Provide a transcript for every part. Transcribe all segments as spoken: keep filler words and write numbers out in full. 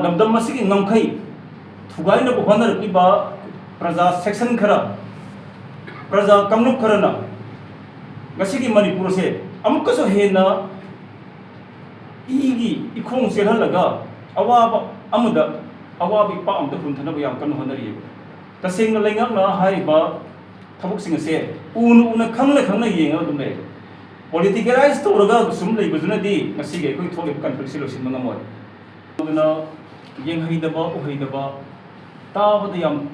ꯂꯝꯗꯝ ꯑꯁꯤꯒꯤ ꯉꯝꯈꯩ ꯊꯨꯒꯥꯏꯅꯕ ꯍꯣꯠꯅꯔꯛꯂꯤꯕ ꯄ꯭ꯔꯖꯥ ꯁꯦꯛꯁꯟ ꯈꯔ, ꯄ꯭ꯔꯖꯥ ꯀꯥꯡꯂꯨꯞ ꯈꯔꯅ ꯉꯁꯤꯒꯤ ꯃꯅꯤꯄꯨꯔꯁꯦ ꯑꯃꯨꯛꯀꯁꯨ ꯍꯦꯟꯅ ꯏꯒꯤ ꯏꯈꯣꯡ ꯆꯦꯜꯍꯜꯂꯒ ꯑꯋꯥꯕ ꯑꯃꯗ ꯑꯋꯥꯕ ꯏꯄꯥꯛ ꯑꯃꯗ ꯍꯨꯟꯊꯅꯕ ꯌꯥꯝ ꯀꯟꯅ ꯍꯣꯠꯅꯔꯤꯑꯕ꯫ ꯇꯁꯦꯡꯅ ꯂꯩꯉꯥꯛꯅ ꯍꯥꯏꯔꯤꯕ ꯊꯕꯛꯁꯤꯡ ꯑꯁꯦ ꯎꯅ ꯎꯅ ꯈꯪꯅ ꯈꯪꯅ ꯌꯦꯡꯉꯒ ꯑꯗꯨꯝ ꯂꯩꯔꯦ꯫ ꯄꯣꯂꯤꯇꯤꯀꯦꯂꯥꯏꯁ ꯇꯧꯔꯒ ꯁꯨꯝ ꯂꯩꯕꯗꯨꯅꯗꯤ ꯉꯁꯤꯒꯤ ꯑꯩꯈꯣꯏ ꯊꯣꯛꯂꯤꯕ ꯀꯟꯐ꯭ꯂꯤꯛꯁꯤ ꯂꯣꯏꯁꯤꯟꯕ ꯉꯝꯃꯣꯏ꯫ ꯑꯗꯨꯅ ꯌꯦꯡꯍꯩꯗꯕ, ꯎꯍꯩꯗꯕ, ꯇꯥꯕꯗ ꯌꯥꯝ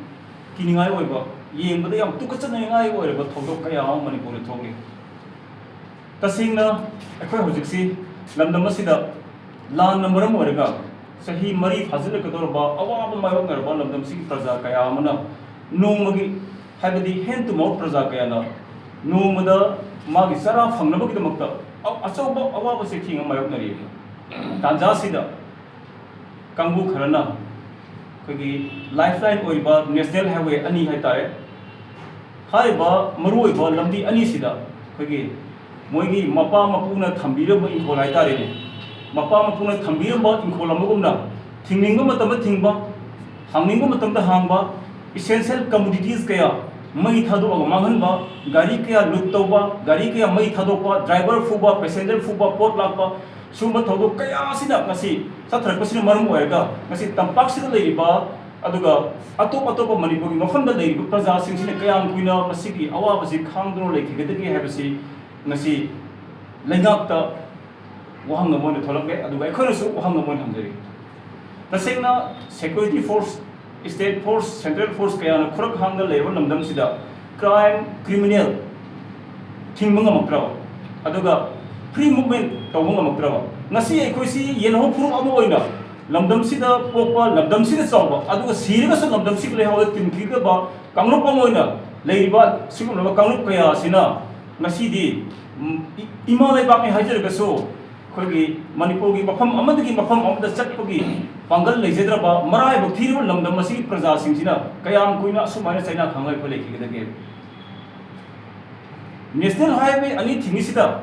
ꯀꯤꯅꯤꯡꯉꯥꯏ ꯑꯣꯏꯕ, ꯌꯦꯡꯕꯗ ꯌꯥꯝ ꯇꯨꯀꯠꯆꯅꯤꯡꯉꯥꯏ ꯑꯣꯏꯔꯕ ꯊꯧꯗꯣꯛ ꯀꯌꯥ ꯑꯃ ꯃꯅꯤꯄꯨꯔꯗ ꯊꯣꯛꯂꯤ꯫ ꯇꯁꯦꯡꯅ ꯑꯩꯈꯣꯏ ꯍꯧꯖꯤꯛꯁꯤ ꯂꯝꯗꯝ ꯑꯁꯤꯗ ꯂꯥꯟꯅ ꯃꯔꯝ ꯑꯣꯏꯔꯒ ꯆꯍꯤ ꯃꯔꯤ ꯐꯥꯖꯤꯜꯂꯛꯀꯗꯧꯔꯕ ꯑꯋꯥꯕ ꯃꯥꯌꯣꯛꯅꯔꯕ ꯂꯝꯗꯝꯁꯤꯒꯤ ꯄ꯭ꯔꯖꯥ ꯀꯌꯥ ꯑꯃꯅ ꯅꯣꯡꯃꯒꯤ, ꯍꯥꯏꯕꯗꯤ hand to mouth ꯄ꯭ꯔꯖꯥ ꯀꯌꯥꯅ ꯅꯣꯡꯃꯗ ꯃꯥꯒꯤ ꯆꯔꯥ ꯐꯪꯅꯕꯒꯤꯗꯃꯛꯇ ꯑ-, ꯑꯆꯧꯕ ꯑꯋꯥꯕ ꯆꯩꯊꯦꯡ ꯑꯃ ꯃꯥꯌꯣꯛꯅꯔꯤ꯫ ꯇꯥꯟꯖꯥꯁꯤꯗ ꯀꯥꯡꯕꯨ ꯈꯔꯅ ꯑꯩꯈꯣꯏꯒꯤ ꯂꯥꯏꯐ ꯂꯥꯏꯟ ꯑꯣꯏꯔꯤꯕ ꯅꯦꯁꯅꯦꯜ ꯍꯥꯏꯋꯦ ꯑꯅꯤ ꯍꯥꯏꯇꯥꯔꯦ, ꯍꯥꯏꯔꯤꯕ ꯃꯔꯨꯑꯣꯏꯕ ꯂꯝꯕꯤ ꯑꯅꯤꯁꯤꯗ ꯑꯩꯈꯣꯏꯒꯤ ꯃꯣꯏꯒꯤ ꯃꯄꯥ ꯃꯄꯨꯅ ꯊꯝꯕꯤꯔꯝꯕ ꯏꯪꯈꯣꯜ ꯍꯥꯏꯇꯥꯔꯦꯅꯦ, ꯃꯄꯥ ꯃꯄꯨꯅ ꯊꯝꯕꯤꯔꯝꯕ ꯏꯪꯈꯣꯜ ꯑꯃꯒꯨꯝꯅ ꯊꯤꯡꯅꯤꯡꯕ ꯃꯇꯝꯗ ꯊꯤꯡꯕ, ꯍꯥꯡꯅꯤꯡꯕ ꯃꯇꯝꯗ ꯍꯥꯡꯕ, essential commodities ꯀꯌꯥ ꯃꯩ ꯊꯥꯗꯣꯛꯑꯒ ꯃꯥꯡꯍꯟꯕ, ꯒꯥꯔꯤ ꯀꯌꯥ ꯂꯨꯠ ꯇꯧꯕ, ꯒꯥꯔꯤ ꯀꯌꯥ ꯃꯩ ꯊꯥꯗꯣꯛꯄ, ꯗ꯭ꯔꯥꯏꯚꯔ ꯐꯨꯕ, ꯄꯦꯁꯦꯟꯖꯔ ꯐꯨꯕ, ꯄꯣꯠ ꯂꯥꯛꯄ, ꯁꯤꯒꯨꯝꯕ ꯊꯧꯗꯣꯛ ꯀꯌꯥ ꯑꯁꯤꯅ ꯉꯁꯤ ꯆꯠꯊꯔꯛꯄꯁꯤꯅ ꯃꯔꯝ ꯑꯣꯏꯔꯒ ꯉꯁꯤ ꯇꯝꯄꯥꯛꯁꯤꯗ ꯂꯩꯔꯤꯕ, ꯑꯗꯨꯒ ꯑꯇꯣꯞ ꯑꯇꯣꯞꯄ ꯃꯅꯤꯄꯨꯔꯒꯤ ꯃꯐꯝꯗ ꯂꯩꯔꯤꯕ ꯄ꯭ꯔꯖꯥꯁꯤꯡꯁꯤꯅ ꯀꯌꯥꯝ ꯀꯨꯏꯅ ꯃꯁꯤꯒꯤ ꯑꯋꯥꯕꯁꯤ ꯈꯥꯡꯗꯨꯅ ꯂꯩꯈꯤꯒꯗꯒꯦ ꯍꯥꯏꯕꯁꯤ ꯉꯁꯤ ꯂꯩꯉꯥꯛꯇ ꯋꯥꯍꯪ ꯑꯃ ꯑꯣꯏꯅ ꯊꯣꯛꯂꯛꯂꯦ, ꯑꯗꯨꯒ ꯑꯩꯈꯣꯏꯅꯁꯨ ꯋꯥꯍꯪ ꯑꯃ ꯑꯣꯏꯅ ꯍꯪꯖꯔꯤ꯫ ꯇꯁꯦꯡꯅ security force, state force, central force ꯀꯌꯥꯅ ꯈꯨꯔꯛ ꯍꯥꯡꯗ ꯂꯩꯔꯕ ꯂꯝꯗꯝꯁꯤꯗ crime, criminal ꯊꯤꯡꯕ ꯉꯝꯃꯛꯇ꯭ꯔꯕ, ꯑꯗꯨꯒ free movement ꯇꯧꯕ ꯉꯝꯃꯛꯇ꯭ꯔꯕ, ꯉꯁꯤ ꯑꯩꯈꯣꯏꯁꯤ ꯌꯦꯜꯍꯧ ꯐꯨꯔꯨꯞ ꯑꯃ ꯑꯣꯏꯅ ꯂꯝꯗꯝꯁꯤꯗ ꯄꯣꯛꯄ, ꯂꯝꯗꯝꯁꯤꯗ ꯆꯥꯎꯕ, ꯑꯗꯨꯒ ꯁꯤꯔꯒꯁꯨ ꯂꯝꯗꯝꯁꯤꯒꯤ ꯂꯩꯍꯥꯎꯗ ꯇꯤꯟꯈꯤꯒꯗꯕ ꯀꯥꯡꯂꯨꯞ ꯑꯃ ꯑꯣꯏꯅ ꯂꯩꯔꯤꯕ ꯁꯤꯒꯨꯝꯂꯕ ꯀꯥꯡꯂꯨꯞ ꯀꯌꯥ ꯑꯁꯤꯅ ꯉꯁꯤꯗꯤ, ꯎꯝ, ꯏ-, ꯏꯃꯥ ꯂꯩꯕꯥꯛꯅꯤ ꯍꯥꯏꯖꯔꯒꯁꯨ ꯑꯩꯈꯣꯏꯒꯤ ꯃꯅꯤꯄꯨꯔꯒꯤ ꯃꯐꯝ ꯑꯃꯗꯒꯤ ꯃꯐꯝ ꯑꯃꯗ ꯆꯠꯄꯒꯤ ꯄꯥꯡꯒꯜ ꯂꯩꯖꯗ꯭ꯔꯕ, ꯃꯔꯥꯏꯕꯛ ꯊꯤꯔꯕ ꯂꯝꯗꯝ ꯑꯁꯤꯒꯤ ꯄ꯭ꯔꯖꯥꯁꯤꯡꯁꯤꯅ ꯀꯌꯥꯝ ꯀꯨꯏꯅ ꯑꯁꯨꯃꯥꯏꯅ ꯆꯩꯅꯥ ꯈꯥꯡꯉ ꯑꯩꯈꯣꯏ ꯂꯩꯈꯤꯒꯗꯒꯦ? ꯅꯦꯁꯅꯦꯜ ꯍꯥꯏꯋꯦ ꯑꯅꯤ ꯊꯤꯡꯉꯤꯁꯤꯗ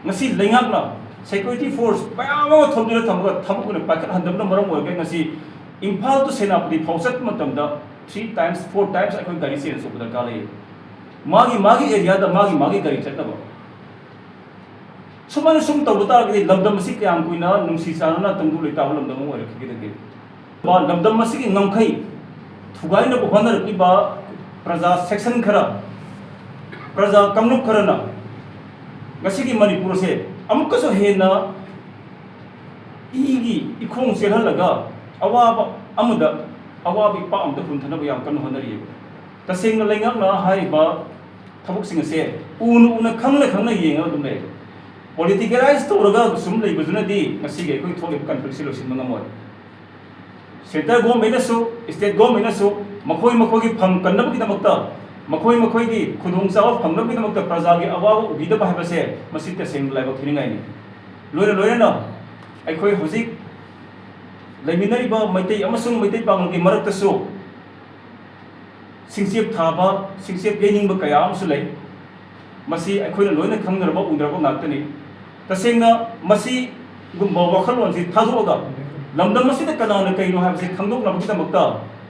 ꯉꯁꯤ ꯂꯩꯉꯥꯛꯅ Security force ꯃꯌꯥꯝ ꯑꯃ ꯊꯣꯝꯖꯤꯜꯂ ꯊꯝꯃꯒ ꯊꯕꯛ ꯑꯣꯏꯅ ꯄꯥꯏꯈꯠꯍꯟꯗꯕꯅ ꯃꯔꯝ ꯑꯣꯏꯔꯒ ꯉꯁꯤ ꯏꯝꯐꯥꯜ to ꯁꯦꯅꯥꯄꯇꯤ ꯐꯥꯎ ꯆꯠꯄ ꯃꯇꯝꯗ three times, four times ꯑꯩꯈꯣꯏ ꯒꯥꯔꯤ change ꯇꯧꯕ ꯗꯔꯀꯥꯔ ꯂꯩ꯫ ꯃꯥꯒꯤ ꯃꯥꯒꯤ areaꯗ ꯃꯥꯒꯤ ꯃꯥꯒꯤ ꯒꯥꯔꯤ ꯆꯠꯅꯕ꯫ ꯁꯨꯃꯥꯏꯅ ꯁꯨꯝ ꯇꯧꯕ ꯇꯥꯔꯒꯗꯤ ꯂꯝꯗꯝ ꯑꯁꯤ ꯀꯌꯥꯝ ꯀꯨꯏꯅ ꯅꯨꯡꯁꯤ ꯆꯥꯟꯅꯅ ꯇꯪꯗꯨ ꯂꯩꯇꯥꯕ ꯂꯝꯗꯝ ꯑꯃ ꯑꯣꯏꯔꯛꯈꯤꯒꯗꯒꯦ? ꯂꯝꯗꯝ ꯑꯁꯤꯒꯤ ꯉꯝꯈꯩ ꯊꯨꯒꯥꯏꯅꯕ ꯍꯣꯠꯅꯔꯛꯂꯤꯕ ꯄ꯭ꯔꯖꯥ section ꯈꯔ, ꯄ꯭ꯔꯖꯥ ꯀꯥꯡꯂꯨꯞ ꯈꯔꯅ ꯉꯁꯤꯒꯤ ꯃꯅꯤꯄꯨꯔ ꯑꯁꯦ ꯑꯃꯨꯛꯀꯁꯨ ꯍꯦꯟꯅ ꯏꯒꯤ ꯏꯈꯣꯡ ꯆꯦꯜꯍꯜꯂꯒ ꯑꯋꯥꯕ ꯑꯃꯗ ꯑꯋꯥꯕ ꯏꯄꯥꯛ ꯑꯃꯗ ꯍꯨꯟꯊꯅꯕ ꯌꯥꯝ ꯀꯟꯅ ꯍꯣꯠꯅꯔꯤꯑꯕ꯫ ꯇꯁꯦꯡꯅ ꯂꯩꯉꯥꯛꯅ ꯍꯥꯏꯔꯤꯕ ꯊꯕꯛꯁꯤꯡ ꯑꯁꯦ ꯎꯅ ꯎꯅ ꯈꯪꯅ ꯈꯪꯅ ꯌꯦꯡꯉꯒ ꯑꯗꯨꯝ ꯂꯩ꯫ Politicalize ꯇꯧꯔꯒ ꯁꯨꯝ ꯂꯩꯕꯗꯨꯅꯗꯤ ꯉꯁꯤꯒꯤ ꯑꯩꯈꯣꯏ ꯊꯣꯛꯂꯤꯕ conflictꯁꯤ ꯂꯣꯏꯁꯤꯟꯕ ꯉꯝꯃꯣꯏ꯫ Central governmentꯅꯁꯨ, state governmentꯅꯁꯨ ꯃꯈꯣꯏ ꯃꯈꯣꯏꯒꯤ ꯐꯝ ꯀꯟꯅꯕꯒꯤꯗꯃꯛꯇ, ꯃꯈꯣꯏ ꯃꯈꯣꯏꯒꯤ ꯈꯨꯗꯣꯡꯆꯥꯕ ꯐꯪꯅꯕꯒꯤꯗꯃꯛꯇ ꯄ꯭ꯔꯖꯥꯒꯤ ꯑꯋꯥꯕ ꯎꯕꯤꯗꯕ ꯍꯥꯏꯕꯁꯦ ꯃꯁꯤ ꯇꯁꯦꯡꯅ ꯂꯥꯏꯕꯛ ꯊꯤꯅꯤꯡꯉꯥꯏꯅꯤ꯫ ꯂꯣꯏꯅ ꯂꯣꯏꯅꯅ ꯑꯩꯈꯣꯏ ꯍꯧꯖꯤꯛ ꯂꯩꯃꯤꯟꯅꯔꯤꯕ ꯃꯩꯇꯩ ꯑꯃꯁꯨꯡ ꯃꯩꯇꯩ ꯄꯥꯉꯜꯒꯤ ꯃꯔꯛꯇꯁꯨ ꯁꯤꯡꯆꯦꯞ ꯊꯥꯕ, ꯁꯤꯡꯆꯦꯞ ꯌꯩꯅꯤꯡꯕ ꯀꯌꯥ ꯑꯃꯁꯨ ꯂꯩ꯫ ꯃꯁꯤ ꯑꯩꯈꯣꯏꯅ ꯂꯣꯏꯅ ꯈꯪꯅꯔꯕ, ꯎꯅꯔꯕ ꯉꯥꯛꯇꯅꯤ꯫ ꯇꯁꯦꯡꯅ ꯃꯁꯤꯒꯨꯝꯕ ꯋꯥꯈꯜꯂꯣꯟꯁꯤ ꯊꯥꯗꯣꯛꯑꯒ ꯂꯝꯗꯝ ꯑꯁꯤꯗ ꯀꯅꯥꯅ ꯀꯩꯅꯣ ꯍꯥꯏꯕꯁꯤ ꯈꯪꯗꯣꯛꯅꯕꯒꯤꯗꯃꯛꯇ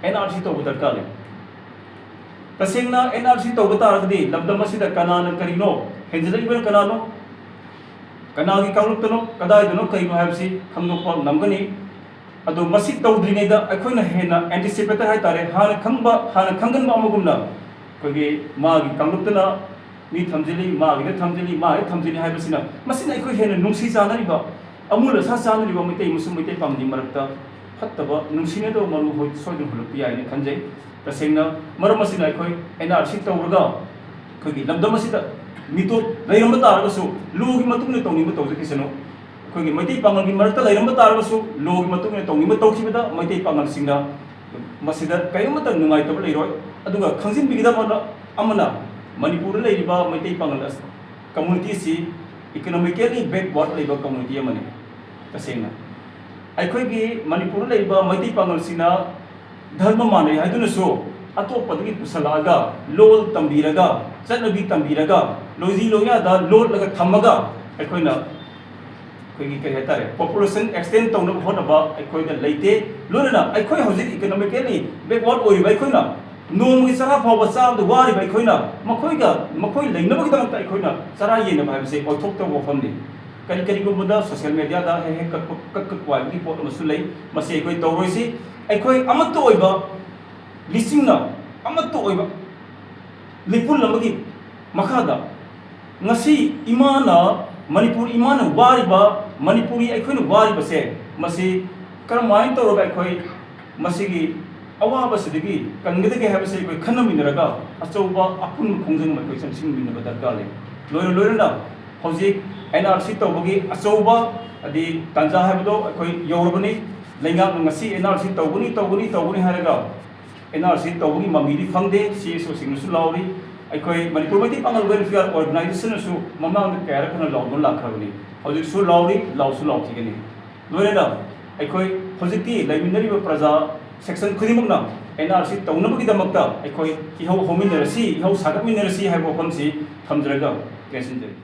NRC ꯇꯧꯕ ꯗꯔꯀꯥꯔ ꯂꯩ꯫ ꯇꯁꯦꯡꯅ NRC ꯇꯧꯕ ꯇꯥꯔꯒꯗꯤ ꯂꯝꯗꯝ ꯑꯁꯤꯗ ꯀꯅꯥꯅ ꯀꯔꯤꯅꯣ, ꯍꯦꯟꯖꯤꯜꯂꯛꯏꯕꯅ ꯀꯅꯥꯅꯣ, ꯀꯅꯥꯒꯤ ꯀꯥꯡꯂꯨꯞꯇꯅꯣ, ꯀꯗꯥꯏꯗꯅꯣ, ꯀꯩꯅꯣ ꯍꯥꯏꯕꯁꯤ ꯈꯪꯗꯣꯛꯄ ꯉꯝꯒꯅꯤ꯫ ꯑꯗꯣ ꯃꯁꯤ ꯇꯧꯗ꯭ꯔꯤꯉꯩꯗ ꯑꯩꯈꯣꯏꯅ ꯍꯦꯟꯅ anticipator ꯍꯥꯏꯇꯥꯔꯦ, ꯍꯥꯟꯅ ꯈꯪꯕ, ꯍꯥꯟꯅ ꯈꯪꯒꯟꯕ ꯑꯃꯒꯨꯝꯅ ꯑꯩꯈꯣꯏꯒꯤ ꯃꯥꯒꯤ ꯀꯥꯡꯂꯨꯞꯇꯅ ꯃꯤ ꯊꯝꯖꯤꯜꯂꯤ, ꯃꯥꯒꯤꯗ ꯊꯝꯖꯤꯜꯂꯤ, ꯃꯥꯒꯤꯗ ꯊꯝꯖꯤꯜꯂꯤ ꯍꯥꯏꯕꯁꯤꯅ, ꯃꯁꯤꯅ ꯑꯩꯈꯣꯏ ꯍꯦꯟꯅ ꯅꯨꯡꯁꯤ ꯆꯥꯅꯔꯤꯕ, ꯑꯃꯨꯜ ꯑꯁꯥ ꯆꯥꯅꯔꯤꯕ ꯃꯩꯇꯩ ꯑꯃꯁꯨꯡ ꯃꯩꯇꯩ ꯄꯥꯝꯗꯤ ꯃꯔꯛꯇ ꯐꯠꯇꯕ, ꯅꯨꯡꯁꯤꯅꯗꯕ ꯃꯔꯨ ꯍꯣꯏ ꯁꯣꯏꯗꯅ ꯍꯨꯜꯂꯛꯄ ꯌꯥꯏꯅ ꯈꯟꯖꯩ꯫ ꯇꯁꯦꯡꯅ ꯃꯔꯝ ꯑꯁꯤꯅ ꯑꯩꯈꯣꯏ NRC ꯇꯧꯔꯒ ꯑꯩꯈꯣꯏꯒꯤ ꯂꯝꯗꯝ ꯑꯁꯤꯗ ꯃꯤꯇꯣꯞ ꯂꯩꯔꯝꯕ ꯇꯥꯔꯒꯁꯨ, ꯂꯣꯒꯤ ꯃꯇꯨꯡ ꯏꯟꯅ ꯇꯧꯅꯤꯡꯕ ꯇꯧꯖꯈꯤꯁꯅꯨ꯫ ꯑꯩꯈꯣꯏꯒꯤ ꯃꯩꯇꯩ ꯄꯥꯉꯜꯒꯤ ꯃꯔꯛꯇ ꯂꯩꯔꯝꯕ ꯇꯥꯔꯒꯁꯨ, ꯂꯣꯒꯤ ꯃꯇꯨꯡ ꯏꯟꯅ ꯇꯧꯅꯤꯡꯕ ꯇꯧꯈꯤꯕꯗ ꯃꯩꯇꯩ ꯄꯥꯉꯜꯁꯤꯡꯅ ꯃꯁꯤꯗ ꯀꯔꯤꯃꯠꯇ ꯅꯨꯡꯉꯥꯏꯇꯕ ꯂꯩꯔꯣꯏ꯫ ꯑꯗꯨꯒ ꯈꯪꯖꯤꯟꯕꯤꯒꯗꯕ ꯑꯃꯅ, ꯑꯃꯅ ꯃꯅꯤꯄꯨꯔꯗ ꯂꯩꯔꯤꯕ ꯃꯩꯇꯩ ꯄꯥꯉꯜ ꯑꯁ-, community ꯑꯁꯤ economically backward ꯂꯩꯕ community ꯑꯃꯅꯤ꯫ ꯇꯁꯦꯡꯅ ꯑꯩꯈꯣꯏꯒꯤ ꯃꯅꯤꯄꯨꯔꯗ ꯂꯩꯔꯤꯕ ꯃꯩꯇꯩ ꯄꯥꯉꯜꯁꯤꯅ ꯙꯔꯃ ꯃꯥꯟꯅꯩ ꯍꯥꯏꯗꯨꯅꯁꯨ ꯑꯇꯣꯞꯄꯗꯒꯤ ꯄꯨꯁꯜꯂꯛꯑꯒ, ꯂꯣꯜ ꯇꯝꯕꯤꯔꯒ, ꯆꯠꯅꯕꯤ ꯇꯝꯕꯤꯔꯒ, ꯂꯣꯏꯖꯤ ꯂꯣꯏꯌꯥꯗ ꯂꯣꯠꯂꯒ ꯊꯝꯃꯒ ꯑꯩꯈꯣꯏꯅ ꯑꯩꯈꯣꯏꯒꯤ ꯀꯔꯤ ꯍꯥꯏꯇꯥꯔꯦ, ꯄꯣꯄꯨꯂꯦꯁꯟ ꯑꯦꯛꯁꯇꯦꯟ ꯇꯧꯅꯕ ꯍꯣꯠꯅꯕ ꯑꯩꯈꯣꯏꯗ ꯂꯩꯇꯦ꯫ ꯂꯣꯏꯅꯅ ꯑꯩꯈꯣꯏ ꯍꯧꯖꯤꯛ ꯏꯀꯣꯅꯣꯃꯤꯀꯦꯜꯂꯤ ꯕꯦꯛꯋꯥꯔꯗ ꯑꯣꯏꯔꯤꯕ ꯑꯩꯈꯣꯏꯅ, ꯅꯣꯡꯃꯒꯤ ꯆꯔꯥ ꯐꯥꯎꯕ ꯆꯥꯕꯗ ꯋꯥꯔꯤꯕ ꯑꯩꯈꯣꯏꯅ, ꯃꯈꯣꯏꯒ, ꯃꯈꯣꯏ ꯂꯩꯅꯕꯒꯤꯗꯃꯛꯇ ꯑꯩꯈꯣꯏꯅ ꯆꯔꯥ ꯌꯦꯟꯅꯕ ꯍꯥꯏꯕꯁꯦ ꯑꯣꯏꯊꯣꯛꯇꯕ ꯋꯥꯐꯝꯅꯤ꯫ ꯀꯔꯤ, ꯀꯔꯤꯒꯨꯝꯕꯗ ꯁꯣꯁꯤꯌꯦꯜ ꯃꯦꯗꯤꯌꯥꯗ ꯍꯦꯛ ꯍꯦꯛ ꯀꯛꯄ, ꯀꯛ ꯀꯛ ꯋꯥꯏꯕꯒꯤ ꯄꯣꯠ ꯑꯃꯁꯨ ꯂꯩ꯫ ꯃꯁꯤ ꯑꯩꯈꯣꯏ ꯇꯧꯔꯣꯏꯁꯤ꯫ ꯑꯩꯈꯣꯏ ꯑꯃꯠꯇ ꯑꯣꯏꯕ ꯂꯤꯁꯤꯡꯅ ꯑꯃꯠꯇ ꯑꯣꯏꯕ ꯂꯤꯄꯨꯟ ꯑꯃꯒꯤ ꯃꯈꯥꯗ ꯉꯁꯤ ꯏꯃꯥꯅ, ꯃꯅꯤꯄꯨꯔ ꯏꯃꯥꯅ ꯋꯥꯔꯤꯕ, ꯃꯅꯤꯄꯨꯔꯤ ꯑꯩꯈꯣꯏꯅ ꯋꯥꯔꯤꯕꯁꯦ, ꯃꯁꯤ ꯀꯔꯝꯍꯥꯏꯅ ꯇꯧꯔꯒ ꯑꯩꯈꯣꯏ ꯃꯁꯤꯒꯤ ꯑꯋꯥꯕꯁꯤꯗꯒꯤ ꯀꯟꯒꯗꯒꯦ ꯍꯥꯏꯕꯁꯤ ꯑꯩꯈꯣꯏ ꯈꯟꯅꯃꯤꯟꯅꯔꯒ ꯑꯆꯧꯕ ꯑꯄꯨꯟꯕ ꯈꯣꯡꯖꯪ ꯑꯃ ꯑꯩꯈꯣꯏ ꯆꯪꯁꯤꯟꯃꯤꯟꯅꯕ ꯗꯔꯀꯥꯔ ꯂꯩ꯫ ꯂꯣꯏꯅ ꯂꯣꯏꯅꯅ ꯍꯧꯖꯤꯛ ꯑꯦꯟ ꯑꯥꯔ ꯁꯤ ꯇꯧꯕꯒꯤ ꯑꯆꯧꯕ ꯍꯥꯏꯗꯤ ꯇꯥꯟꯖꯥ ꯍꯥꯏꯕꯗꯣ ꯑꯩꯈꯣꯏ ꯌꯧꯔꯕꯅꯤ꯫ ꯂꯩꯉꯥꯛꯅ ꯉꯁꯤ ꯑꯦꯟ ꯑꯥꯔ ꯁꯤ ꯇꯧꯒꯅꯤ, ꯇꯧꯒꯅꯤ, ꯇꯧꯒꯅꯤ ꯍꯥꯏꯔꯒ ꯑꯦꯟ ꯑꯥꯔ ꯁꯤ ꯇꯧꯕꯒꯤ ꯃꯃꯤꯗꯤ ꯐꯪꯗꯦ꯫ ꯁꯤ ꯑꯦꯁ ꯑꯣꯁꯤꯡꯅꯁꯨ ꯂꯥꯎꯔꯤ, ꯑꯩꯈꯣꯏ ꯃꯅꯤꯄꯨꯔ ꯃꯩꯇꯩ ꯄꯥꯉꯜ ꯋꯦꯜꯐꯤꯌꯥꯔ ꯑꯣꯔꯒꯅꯥꯏꯖꯦꯁꯟꯅꯁꯨ ꯃꯃꯥꯡꯗ ꯀꯌꯥꯔꯛ ꯍꯟꯅ ꯂꯥꯎꯗꯨꯅ ꯂꯥꯛꯈ꯭ꯔꯕꯅꯤ꯫ ꯍꯧꯖꯤꯛꯁꯨ ꯂꯥꯎꯔꯤ, ꯂꯥꯎꯁꯨ ꯂꯥꯎꯈꯤꯒꯅꯤ꯫ ꯂꯣꯏꯅꯅ ꯑꯩꯈꯣꯏ ꯍꯧꯖꯤꯛꯇꯤ ꯂꯩꯃꯤꯟꯅꯔꯤꯕ ꯄ꯭ꯔꯖꯥ ꯁꯦꯛꯁꯟ ꯈꯨꯗꯤꯡꯃꯛꯅ ꯑꯦꯟ ꯑꯥꯔ ꯁꯤ ꯇꯧꯅꯕꯒꯤꯗꯃꯛꯇ ꯑꯩꯈꯣꯏ ꯏꯍꯧ ꯍꯧꯃꯤꯟꯅꯔꯁꯤ, ꯏꯍꯧ ꯁꯥꯒꯠꯃꯤꯟꯅꯔꯁꯤ ꯍꯥꯏꯕ ꯋꯥꯐꯝꯁꯤ ꯊꯝꯖꯔꯒ ꯇꯦꯟꯁꯤꯟꯖꯔꯤ꯫